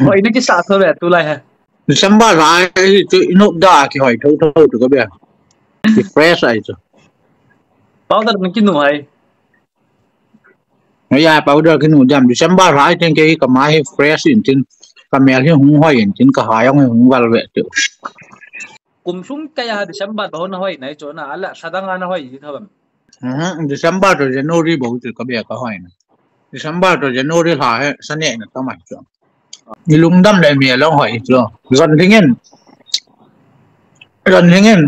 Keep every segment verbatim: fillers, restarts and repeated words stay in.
Hoi na kisah tho ve tulai he. December lha hi chu inop da kihoi tho tho chu ka be. Ki fresh ai chu. Powder na kinu hai. Hoi ya, powder kinu jam. December lha hi tin kei ka mai hi fresh in tin. Ka mel hi hung hoi in tin, ka hai jong hi hung val ve chu. Kum sung kei a December bou na hoi nai chu na, ala lha dang a na hoi ji tho bam. Mhm, December to January bou chu ka be ka hoi na. December to January lha hi sa ne na ta mai chu. I lungdam le mi along hoi chu. Jon ding in. Jon ding in.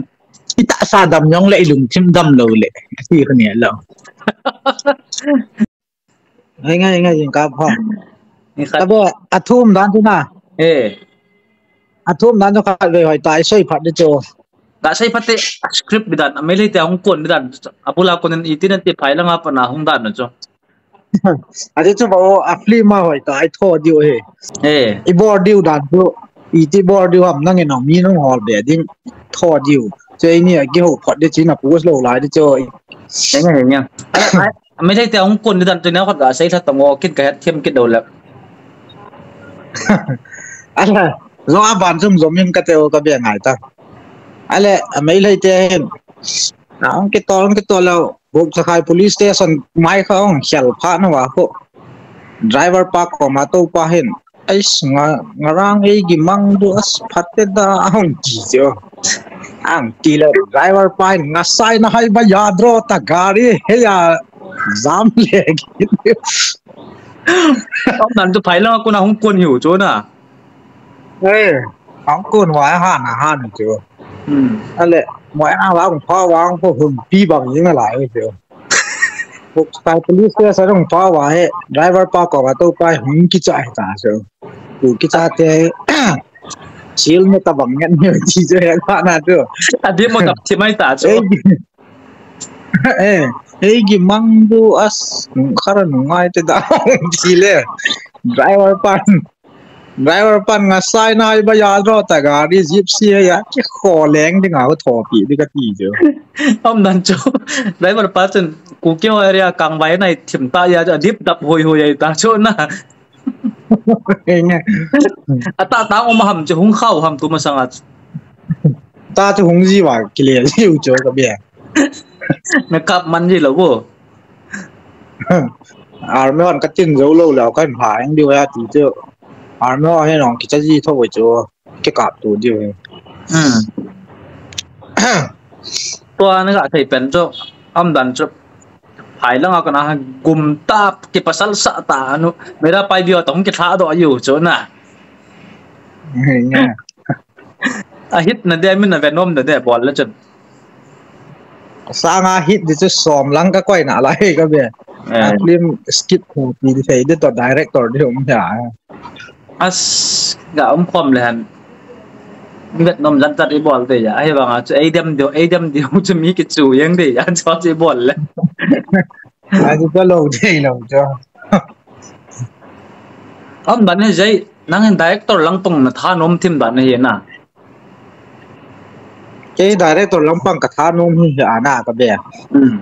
I tahsa dam jong le i lungthim dam lou le. Ti ka ne lo. Ngai, ngai, ngai, jing ka pha. Ni khat. Ka be, a thum dan chu na. Eh. A thum dan chu khat ve hoi ta, i sei phat di chu. Ka sei phat te, script bi dan, a Meitei te hung kon bi dan, a bula kon in i tin an ti phai langa pa na hung dan na chu. A di chu ba o, a film a hoi ta, i tho diu he. Eh. I bol diu dan chu, i ti bol diu ham nang in mi nung hol be ding, tho diu. Chu ei ni a ki ho phat di chu na pu lo lai di chu. Eng, eng, eng. Ala, ai, Meitei te hung kon ni dan tu neo khat ka sei lha tong o, kin ka het them kit do le. Ala, zo a ban zum zum in ka te o ka be ngai ta. Ale, a Meitei te hin. Na ong ki tol, ong ki tol lo, Buk Sakhai police station mai kha ong khel pha na wa ko. Driver pa ko ma to pa hin. Ais, nga, ngarang ei gi mang du as phat te da ang ti jo. Ang ti le driver pa in ngasai na hai ba ya dro ta gari he ya jam le gi. Om nan tu phai lang ko na hung kon hiu chu na. Eh, hung kon wa ha na ha ni chu. Hmm. Ale, mo ya wa hung pha wa hung ko hung pi bang yin la ai chu. Buk Sakhai police station hung pha wa he driver pa ko wa to pa hung ki cha he ta chu. Ku kicha te, sil me ta bang ngen me ti je ya ka na tu. A di mo tap ti mai ta chu. Eh, eh, eh, gi mang du as, khara nu ngai te da ti le. Driver pan, driver pan ngasai na ba ya ro ta gari gypsy ya ki kho leng ding a tho pi di ka ti chu. Om nan chu. Driver pa chun ku ki ho area kang bai nai thim ta ya dip dap hoi hoi ai ta chu na. Ata ta um ham chu hung khau ham tu masang a. Ta chu hung ji wa kile ji u chu ka bia. Na kap man ji lo bo. Army hon ka tin zo lo lo kan pha ang diu ya ti chu. Army hon he nong ki cha ji tho chu. Ki kap tu diu. Hmm. Tua na ka thei pen chu. Am dan chu. Phai langa kana gum tap ki pasal sa ta nu. Mera pai bio tong ki tha do yu chu na. Nga. A hit na de min na venom na de bol le chun. Sanga hit di chu som lang ka koi na lai ka be. Eh. A film skip ko pi di thei di to director di um ya. As ga um khom le han. Venom jan tat i bol de ya. Ai bang a chu ei dem di, ei dem di chu mi ki chu yang de ya. Chu chi bol le. Ai chu ka lo thei lo chu. Am ban ne jai nang in director lang pang na tha nom thim ban ne na. Kei director lang pang ka tha nom hi hi ana ka be. Hmm.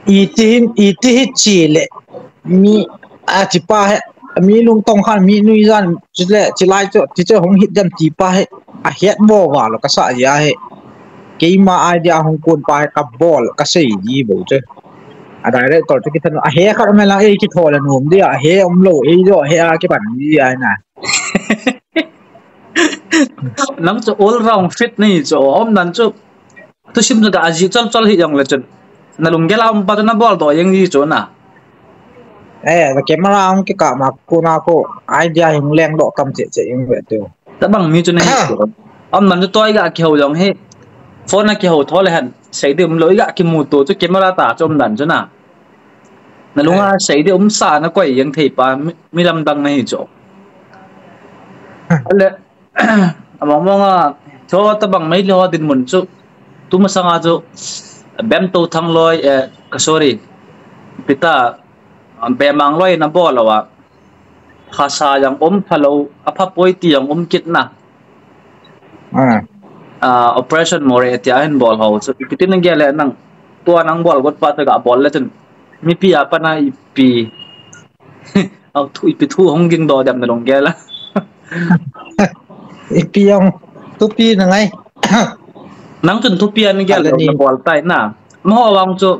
I ti hin, i ti hi chi le mi a chi pa he mi lung tong khan mi nui jan chi le chi lai chu ti chu hung hit dan ti pa he a het bo wa lo ka sa ya he. Keima idea hung kun pa ka bol ka sei ji bo chu. A director chu ki than a he khat me la ei ki tho le nom di a he um lo ei jo he a ki pan di ai na. Nang chu all round fit ni chu om nan chu. Tu sim chu ka aji chol chol hi jong le chun. Na lung gel a um pa chu na bol do yang ji chu na. Eh, the camera ang ki ka ma ku na ko idea hung leng do kam che che ing ve tu. Tabang mi chu na hi chu. Om nan chu toi ga ki ho jong hi. Phone a ki ho tho le han. Sei di um lo i ga ki mu tu chu camera ta chu om nan chu na. Na lunga sei di um sa na koi yang thei pa mi, mi lamdang na hi chu. Ale, among mong a, chu tabang mai le ho din mun chu. Tu masanga chu, Bemto Thangloi, eh, ka sorry. Pita, Bemang loi na bol lo a. Khasa jong um pha lo, a pha poi ti jong um kit na. Ah. Ah, Operation Moreh tia hin bol ho. So, ipi tin nang gel le nang, tua nang bol got pa ta ga bol le chun. Mipi a pa na ipi. Ipi thu hung ging doh dem na lunggel a. Ipi jong thupi na ngai. Nang chun thupi a na gel lou na bol tai na. Amaho vang chu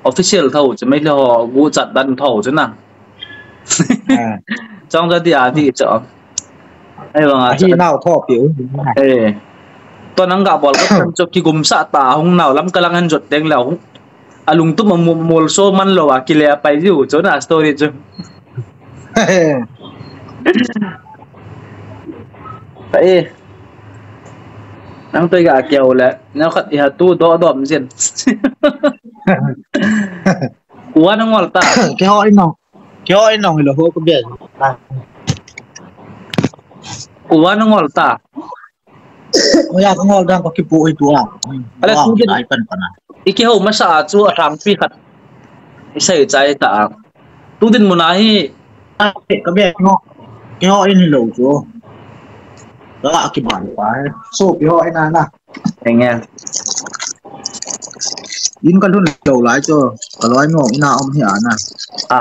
official tho chu, Meitei ho guchat dan tho chu na. Chong ja dia di chu. Ei vang a chu nau tho piu. Eh. To nang ga bol ka chu kigumsah ta hung nau lam ka lang han jot teng leh hung. Alungtum a mol so man lou a kile a pai jiu chu na story chu. Pai. Nang toi ga keu le, nang khat i ha tu do dom jin. Kua nang ngol ta. Keiho i nong. Keiho i nong lo ho ko be. Kua nang ngol ta. Oya ka ngol dang ka kipu i tu a. Ale tu din ai pan pan a. I kihou masa a chu a thang pi khat. I sei chai ta a. Tu din mun a hi. Ka be no. Keiho in lo chu. Ka kiban pa he. So keiho in a na. Enge. In ka lhun lo lai chu. Ka loi no in a um hi a na. A.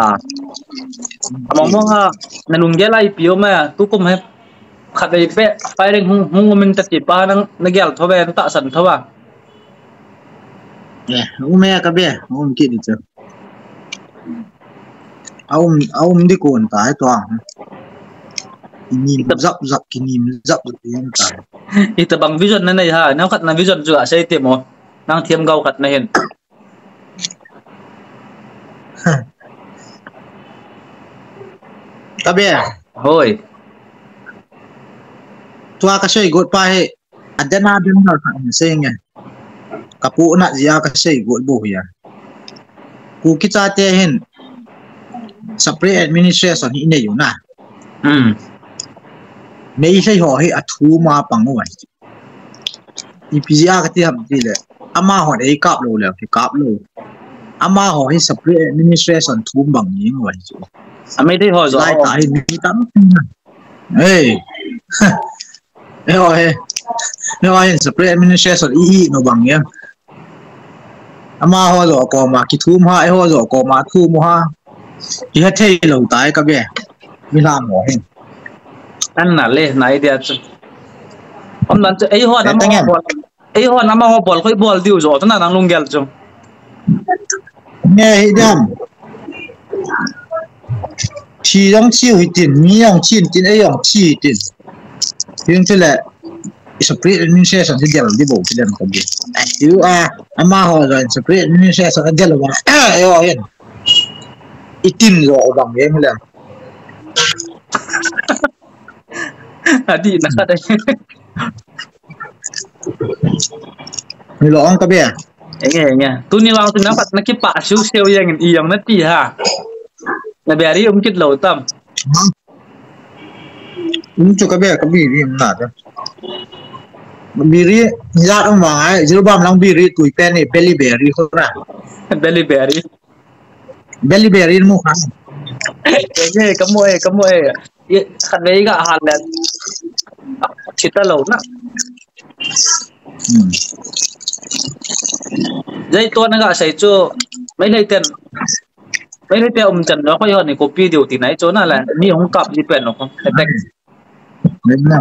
Among mong ha. Na lunggel a ipi um e. Tu kum he. Khatvei peh, firing hung, hung um in tati pa nang na gel tho ve, na tahsan tho va. Eh, um e ka be, um kit ni chu. A um, a um di kon ta he to ang. Kinim zap zap, kinim zap zap yen ta. Itabang vision na nei ha, nang khat na vision chu a sei te mo. Nang thiam gau khat na hin. Ka be. Hoi. Tua ka sei got pa he. Adena dena ka sei nge. Ka pu na jia ka sei got bo ya. Kuki chate hin. Separate administration hi nei u na. Hmm. Meitei ho hi a thu ma pang u ai. Ipi jeh a ka ti ham ti le. Amahon ei kap lou le, ki kap lou. Amaho hi separate administration thum bang ni ngai chu. A Meitei ho jo. Lai ta hi mi tam. Hey. Eiho hi. Eiho hi separate administration i, i no bang ya. Amaho jo koma kithum ha, eiho jo koma thum ha. I ha thei lou tai ka be. Mi lam ho hi. An na le, na idea chu. Om nan chu, eiho na ma ho bol. Eiho na ma ho bol, koi bol diu jo, tu na nang lunggel chu. Nge hi dam. Thi jong thi hi tin, mi jong thi tin, ei jong thi tin. Tin chu le, separate administration hi del di bo, ti dem ka di. Ai, tiu a, amaho jo separate administration a del ba. Eiho hin. I tin jo bang jeng le. Adi na ka dai. Ni lo ang ka be. Enge, enge. Tuni vang tu na pat na kipa siu siu jeng in i jong na ti ha. Na be ri um kit lou tam. Um chu ka be ka biri um na ta. Biri ya um vang ai, jiu bam lang biri tui pen ni beri beri ko na. Beri beri. Beri beri mu kha. Eh, kamu eh, kamu eh. Ye, khat vei ga hal le. Chita lou na. Hmm. Jai to na ga sei chu. Meitei ten. Meitei te um chan no ko yo ni copy diu ti nai chu na le. Ni hung kap ji pen no ko. Attack. Nina.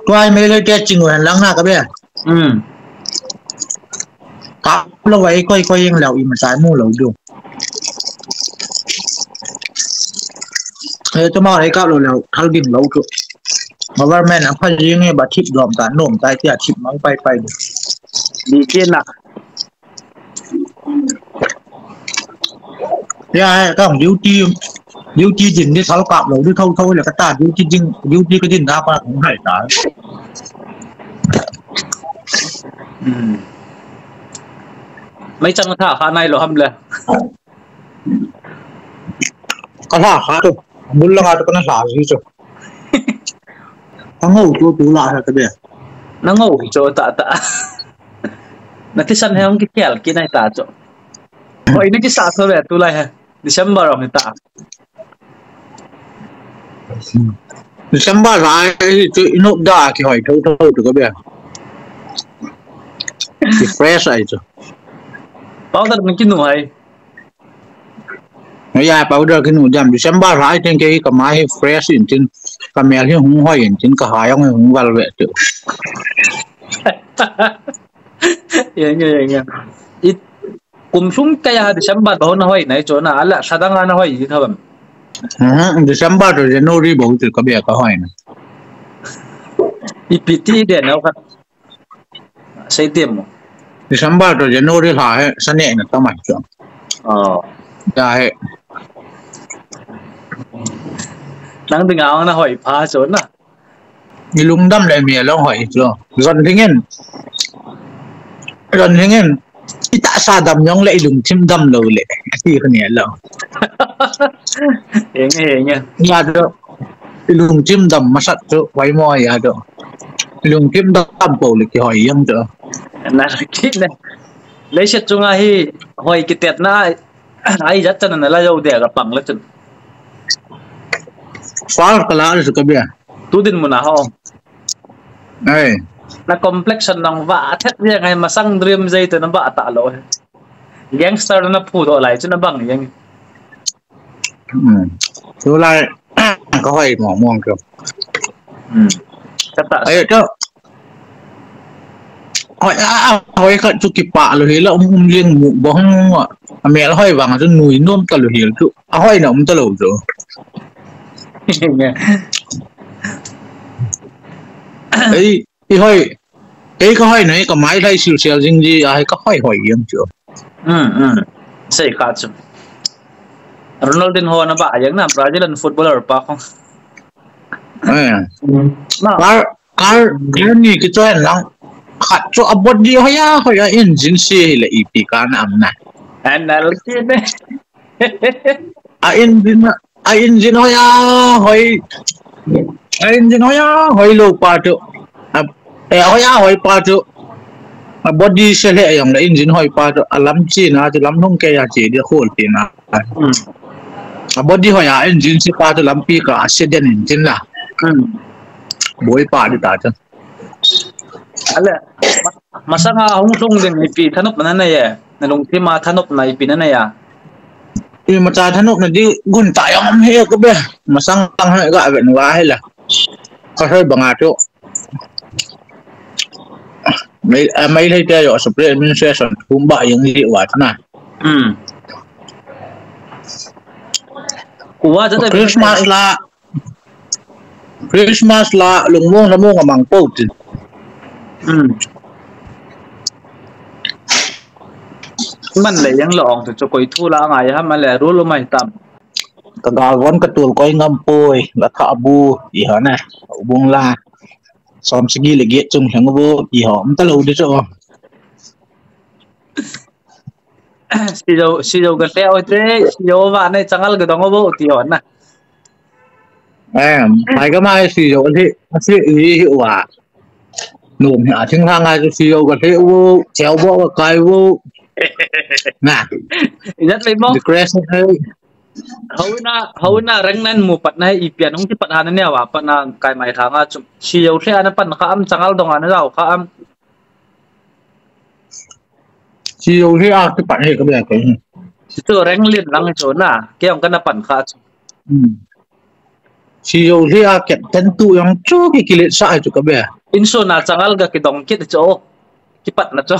Tua Meitei te ching wen lang na ka be. Hmm. Kap lou vai koi koi jeng lou i ma sai mu lou diu. Eh, tuma hei kap lou lou, thal ging lou chu. Government a pha jing e ba thip dom ta, nom tai tia thip mang pai pai. Di chen na. Ya, eh, ka duty, duty din di thal kap lou, di thou thou le ka ta, duty din, duty ka din da pa kong hai ta. Hmm. Meichang tha kha nai lou ham le. Ka hla kha chu. Bul langa chu kana hla ji chu. Ka ngou chu tu la ha ka be. Na ngou chu ta ta. Na thisan he hung kikhel kit nai ta chu. Oi, na kisa so be tu lai he. December ong ta. December lai hi chu i nop da kihoi tho tho chu ka be. Ki fresh ai chu. Powder na kinu hai. Ei a powder kinu jam December lha a hi tin kei kamai hi fresh in tin, kamel hi hung hoi in tin, kahai jong hi hung val ve tu. Eng e, eng e. Kum sung kei a December bou nahoi nai chu na, ala lha dang a nahoi ji thavam. December to January bou chu kabe kahoi na. Ipi ti den nau khat. Sei tem mo. December to January lha hi sa neh na tamai chu. Oh. Da hi. Nang dinga nahoi pha chu na. Ilungdam le mi along hoi chu. Jon dingin. Jon dingin. Itahsa dam jong le ilungthim dam lou le. Ati kha ni lo. Eng e, eng e. Ya do. Ilungthim dam masat chu. Vai mo ya do. Ilungthim dam pou le kihoi jeng chu. Na kit na. Leiset chunga hi hoi kitetna. Ai jat chan na la jou de ka pang la chun. Fal kala le chu kabia. Tu din muna ho. Ai. Na complexion nang va thet je ngai masang dream jai te na ba ta lo. Gangster na phu do lai chu na bang jeng. Hmm. Tu lai ka hoi mo mo ko. Hmm. Kata. Ai to. Hoi a hoi khat chu kipah lou hi la um um jeng mu bong. Amel hoi vang chu nui nom ta lou hi chu. Ahoi na um ta lou chu. Ei, ihoi. Ei kahoi na, kamai lai sil sil jing ji, ai kahoi hoi jeng chu. Hmm, hmm. Sei kha chu. Ronaldinho na ba jeng na Brazilian footballer pa khong. Eh. Ma. Kar, kar, kar ni kichoi lang. Khat chu a body hoi a, hoi a engine si le ipi kana am na. Analki ne. A engine, a engine hoi a, hoi. A engine hoi a, hoi lou pa chu. A, eh, hoi a, hoi pa chu. A body se le jong le engine hoi pa chu. A lam chi na chu lam hung ke ya chi dia khol ti na. A body hoi a engine si pa chu lampi ka accident in tin la. Boi pa di ta chu. Ale, masanga hung lhung ding ipi thanop na nei e. Na lungthim a thanop na ipi na nei a. Imacha thanop na di gun ta jong um he ka be. Masang tang he ka ve nu a he la. Ka hoi banga chu. Mai, mai lei te jo Supreme Administration thum ba jeng li wa na. Hmm. Kuwa jat Christmas la. Christmas la lungmong lhamong amang pou tin. Hmm. Man le jeng la ong tu chu koi thu la ngai ham le rule mai tam. Ka galvon ka tul koi ngam poi, ka tha bu, i ha na, bung la. Som sagi le get chung lhang bu, i ha, um ta lo di chu. Sijo, sijo ka te o te, sijo va nei changal ka dong bu, ti ho na. Em, pai ka mai sijo le, asi i hi wa. Nom hi a thing hang a chu sijo ka le u, cheo bo ka kai u. Na. Ijat le mo. Decoration hai. Hau na, hau na reng nan mu pat na hi ipi a nung ti pat ha na ne wa pat na kai mai thang a chu. Sijo le ana pan kha am changal dong ana jao kha am. Sijo le a ti pat he ka be ka. Chu reng lin lang chu na. Ke ong kana pan kha chu. Hmm. Sijo le a captain tu jong chu ki kilet sa chu ka be. Inso na changal ga kidong kit chu. Kipat na chu.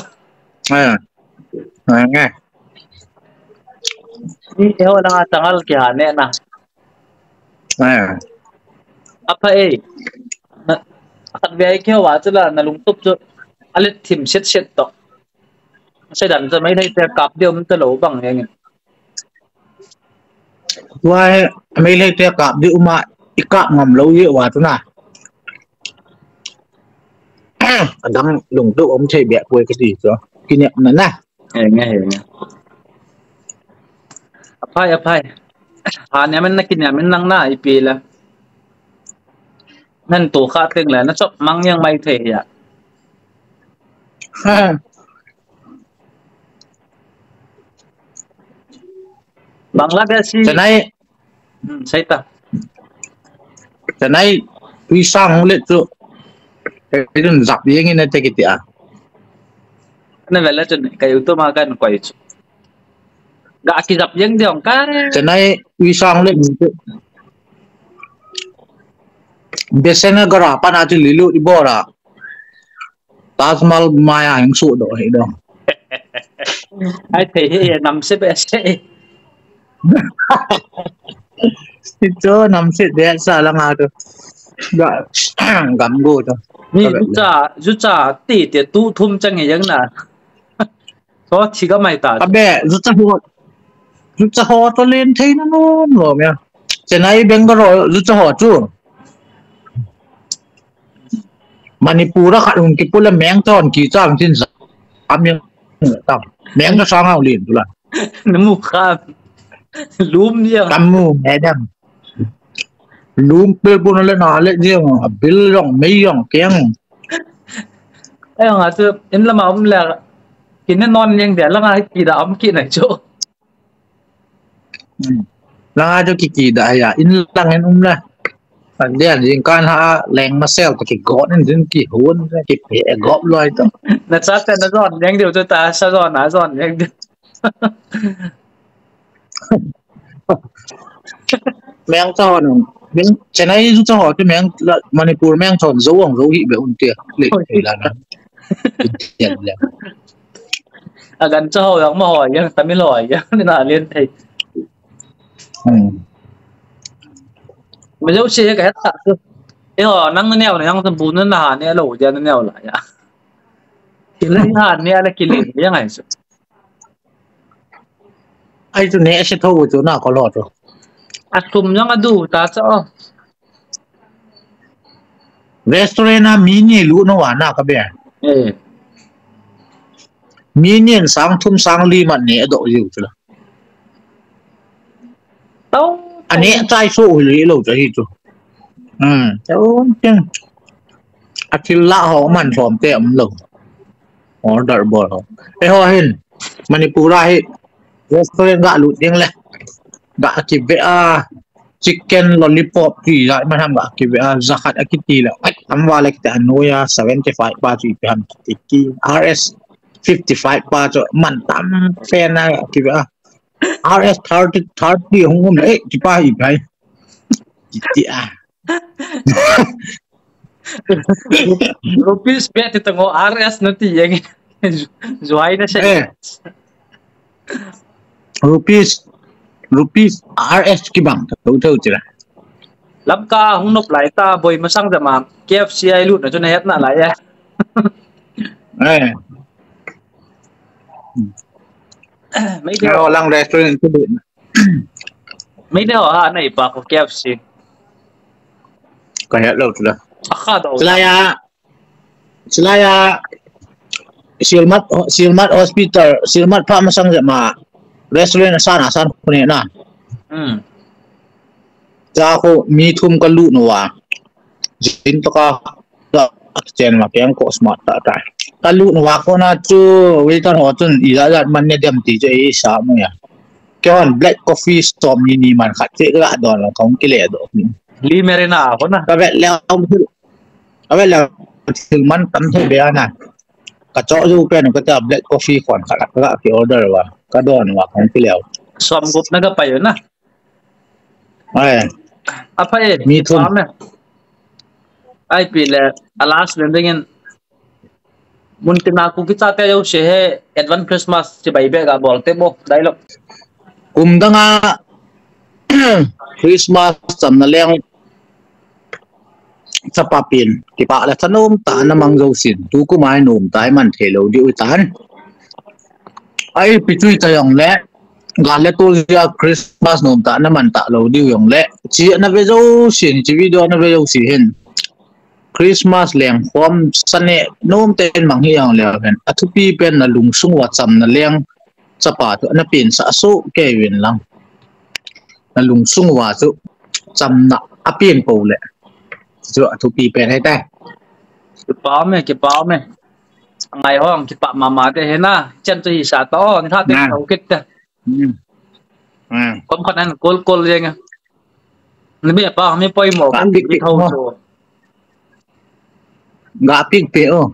Aya. Aya nge. Ni ho na changal ki ha ne na. Aya. Apa e. Khat ve ai keu a chu la na lungtup chu. Alet thim set set to. Sedan chu mai thei te kap deu um ta lo bang nge. Tua hi, Meitei te kap di uma, i kap ngam lou ye ua tu na. Adang lungtup um thei beh poi kati chu. Kiniam na na. Henge, henge. Aphai, aphai. Ha niam in na kiniam in lang na ipi la. Nan tu kha teng la, na chop mang yang mai thei ya. Bangladeshi. Chennai. Hmm, sai ta. Chennai, tui sang le chu. Kai dun zap yeng in te kiti a. Na vela chun, kai u tu ma kan koi chu. Ga kijap jeng jong ka. Chennai ui sang le. Besena gara pana chu lilu i bora. Taj Mahal maya hing su do hi do. Ai thei hi nam se be se. Ito nam se de sa la nga to. Ga gam go to. Ni jucha jucha ti te tu thum chang hi jang na. So thi ga mai ta. Abe jucha ho jucha ho to len thei na no lo mya. Chennai Bangalore jucha ho chu. Manipur a khat hung kipula meng chon kichang chin sa. Am yang tam. Meng ka sang au lin tu la. Namu kha. Lum ya. Kamu, madam. Lum pe bu na le na le jeng. Bil jong, mei jong, keng. Ai nga tu in lama um le. Kin non yang dia la nga ki da am ki na cho. Langa chu kiki da ya in lang in um la. An dia jing kan ha leng ma sel ta ki gon in jin ki hun ki pe gop loi to. Na cha ta na zon yang diu chu ta sa zon na zon yang diu. Meng chon, meng Chennai chu chon chu meng Manipur meng chon zo ang zo hi be un tia. Le la na. Agan chon yang ma hoi yang Tamil hoi yang ni na len thei. Majo se ka heta. E ho nang ne na nang bu na na ne lo ja ne la ya. Kile ha ne ala kile yang ai so. Ai tu ne se tho tu na ko lo tu. A tum yang a du ta cho. Restaurant a mi ni lu no wa na ka be. Eh. Mi ni sang thum sang li man ne do yu chu la. Tau. Ani chai so u li lo cha hi chu. Hmm. Tau. A thil la ho man som te um lo. Order bol ho. E ho hin. Manipur a hi. Restaurant ga lut ding le. Ga ki be a. Chicken lollipop ti la man ham ga ki be a. Zakhat a ki ti la. Am wa le ki ta no ya seventy five pa chu i pe ham ki ti ki. R S fifty five pa chu man tam pe na ki be a. R S thirty, thirty hung um le, eh, ti pa i pai. Ti, ti a. Rupees bet ti tango R S na ti yang. Zuai na se. Eh. Rupees, rupees R S ki bang, tau tau ti la. Lamka hung nop lai ta, boi masang jama, K F C ai lut na chu na het na lai ya. Eh. Mai de ho lang restaurant tu. Mai de ho ha nei pa ko K F C. Ka het lo tu la. Akha do. Chulai a, chulai a, Silmat, Silmat Hospital, Silmat pha masang jama restaurant sana san ko ne na. Hmm. Cha ko mi thum ka lut no wa. Jin to ka Ka chen ma keng ko smart ta ta. Ka lut no wa ko na chu waiter ho chun i la la man ne dem ti chu i sa mu ya. Ke hon black coffee storm ni ni man khat che ka don lo kong ki le do. Li merina ko na. Ka vet le ka vet le thil man tam thei be na. Ka cho ju pen ka ta black coffee kon khat ka ki order wa. Ka don wa kong ki le. Som gup na ka pa yo na. Ai. Apa e, mi thum. Ai pi le, alas le dingin. Mun tina ku kicha te yo se he, advance Christmas si bai be ga bol te bo, dialogue. Kum danga Christmas chamna leng chapa pen, kipa le thanom ta na mang jo sin, tu kumai nom ta man thei lo diu tan. Ai pi chui ta yong le, Gal le tol jia Christmas nom ta na man ta lo diu jong le. Chi na ve jo sin, chi video na ve jo si hin. Christmas leng khom sane nom ten mang hi jong le hen. A thupi pen na lungsung wa chamna leng chapa tu na pen sa so ke win lang. Na lungsung wa chu chamna a pen po le. Chu a thupi pen he ta. Kipa me, kipa me. Ngai hong kipa mama te he na. Chen chu hi sa to, ni tha te ko kit te. Hmm. Hmm. Kom khat an kol kol jeng a. Ni mi pa mi poi mo. Kan dik dik thau mo. So. Ga pik pe o.